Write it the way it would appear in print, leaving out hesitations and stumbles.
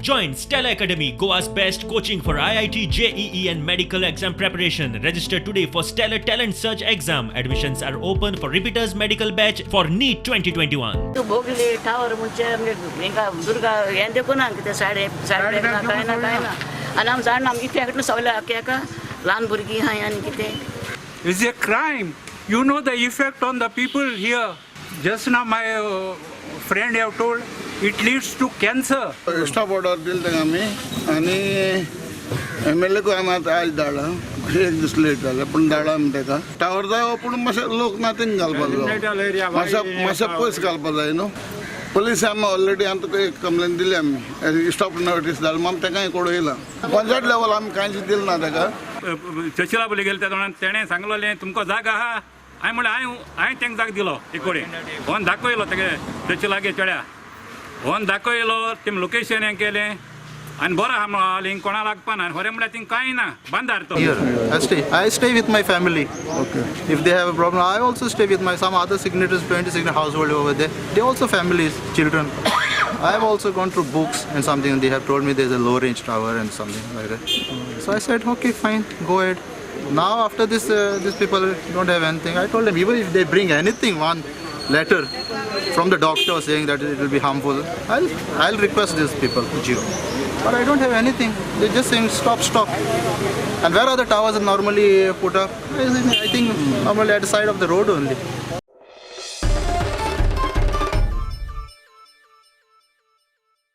Join Stellar Academy, Goa's best coaching for IIT, JEE, and medical exam preparation. Register today for Stellar Talent Search exam. Admissions are open for repeaters medical batch for NEET 2021. तूं भोगली tower म्हणजे आमगे हेंका दुर्गा हें देखून ना कितें side side ना कांय ना कांय ना आनी आमी जाणा आमगे इफेक्ट सगळें आख्या एका ल्हान भुरगीं आहाय आनी कितें. It's a crime. You know the effect on the people here. Just now my friend have told it leads to cancer. Stop order दिली ताका आमी आनी एम एल एकूय आमी आतां आयज धाडला. एक दीस लेट जालें पूण धाडला आमी ताका. टावर जाय हो, पूण मातशें लोक ना थिंग घालपाक जाय, मातशें मातशें पयस घालपाक जाय न्हू. पोलीस आमी ऑलरेडी आतां एक कंप्लेन दिली, आमी स्टॉप नोटीस धाडली, आमी ताका कोड येयला. पंचायत लेवल आमी कांयच दिलें ना ताका. चर्चिला पळय गेले त्या तेणें सांगलेलें तुमकां जाग आहा. हांवें म्हणलें हांवें तांकां जाग दिलो एक कडेन होन दाखयलो तेगे चर्चिलागे चेड्या होन दाखयलो तेम लोकेशन हें केलें आनी बरो आहा म्हणून हिंग कोणा लागपा ना खरें म्हणल्यार थिंग कांय ना बांदार तो. Here, I stay. I stay with my family. Okay. If they have a problem, I also stay with my some other signatories, 20 signature household over there. They also families, children. I have also gone through books and something, and they have told me there's a low range tower and something like that. So I said, okay, fine, go ahead. Now after this, these people don't have anything. I told them even if they bring anything, one letter from the doctor saying that it will be harmful, I'll request these people, Jio. But I don't have anything. They're just saying stop, stop. And where are the towers normally put up? I think normally at the side of the road only.